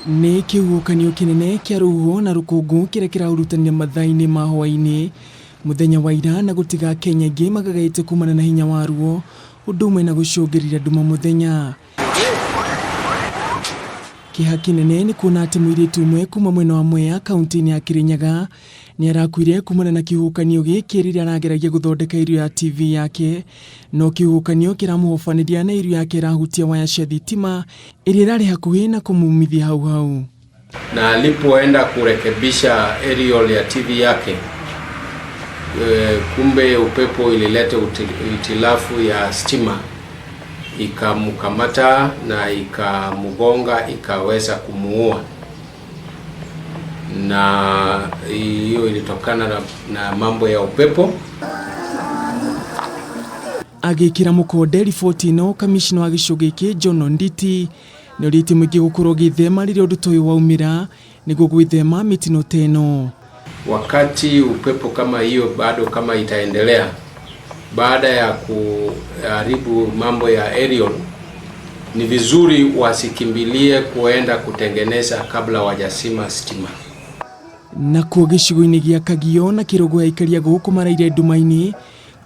Nĩ kĩhuhũkanio kĩnene kĩa rũhuho na rũkũngũ kĩrĩa kĩrahurutanire mathaa-inĩ ma hwaĩ-inĩ mũthenya wa ira na gũtiga Akenya aingĩ magagaĩte kumana na hinya waruo ũndũ ũmwe na gũcũngĩrĩria nduma mũthenya. Kĩeha kĩnene nĩ kuona atĩ mũirĩtu ũmwe kuma mwena wa Mwea kaunti-inĩ ya Kirinyaga nĩ arakuire kumana na kĩhuhũkanio gĩkĩ rĩrĩa arageragia gũthondeka irio ya TV yake no kĩhuhũkanio kĩramũhobanĩria na irio yake ĩrahutia waya cia thitima ĩrĩa ĩrarĩ hakuhĩ na kũmumithia hau hau. Na alipoenda kurekebisha aerial ya TV yake kumbe upepo ilileta itilafu ya stima ikamkamata na ikamgonga ikaweza kumuua, na hiyo ilitokana na mambo ya upepo. Agĩkĩra mũkonde riboti ĩno kamishna wa gĩcigo gĩkĩ John Onditi nĩ orĩtie mũingĩ gũkorwo ũgĩthema rĩrĩa ũndũ ta ũyũ waumĩra nĩguo gwĩthema mĩtino ta ĩno. Wakati upepo kama hiyo bado kama itaendelea baada ya kuharibu mambo ya aerial, ni vizuri wasikimbilie kuenda kutengeneza kabla wajasima stima. Nakuo gĩcigo-inĩ gĩa Kagio na Kĩrũgũ aikari a gũkũ maraire nduma-inĩ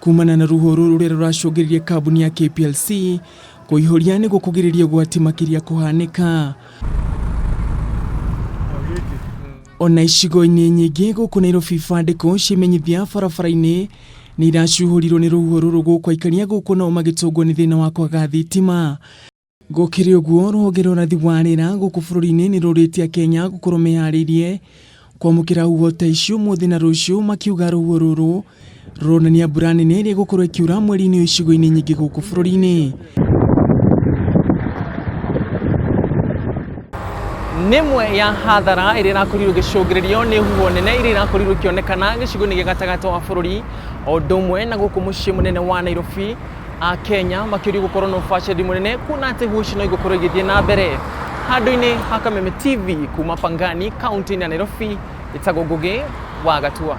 kumana na rũhuho rũrũ rũrĩa rũracũngĩrĩria kambuni ya KPLC kũihũria nĩguo kũgirĩrĩria ũgwati makĩria kũhanĩka. Ona icigo-inĩ nyingĩ gũkũ Nairobi ibandĩko ciĩmenyithia barabara-inĩ nĩ iracuhũrirwo nĩ rũhuho rũrũ gũkũ aikari a gũkũ nao magĩtũngwo nĩ thĩna wa kwaga thitima. Gũkĩrĩ ũguo rũhonge rwa ũrathi wa rĩera gũkũ bũrũri-inĩ nĩ rũrĩtie Akenya gũkorwo meharĩirie kwamũkĩra huho ta ici ũmũthĩ na rũciũ makiuga rũhuho rũrũ rũronania mbura nene ĩrĩa ĩgũkorwo ĩkiura mweri-inĩ ũyũ icigo-inĩ nyingĩ gũkũ bũrũri-inĩ. Nĩ ĩmwe ya hathara ĩrĩa ĩrakorirwo ĩgĩcũngĩrĩrio nĩ huho nene iria irakorirwo ikĩonekana gĩcigo-inĩ gĩa gatagatĩ wa bũrũri o ũndũ ũmwe na gũkũ mũciĩ mũnene wa Nairobi. Akenya makĩũrio gũkorwo na ũbacĩrĩri mũnene kuona atĩ huho ici no igũkorwo igĩthiĩ na mbere. Handũ-inĩ ha Kameme TV kuma Pangani kaunti-inĩ ya Nairobi, ĩtagwo Ngũgĩ wa Gatua.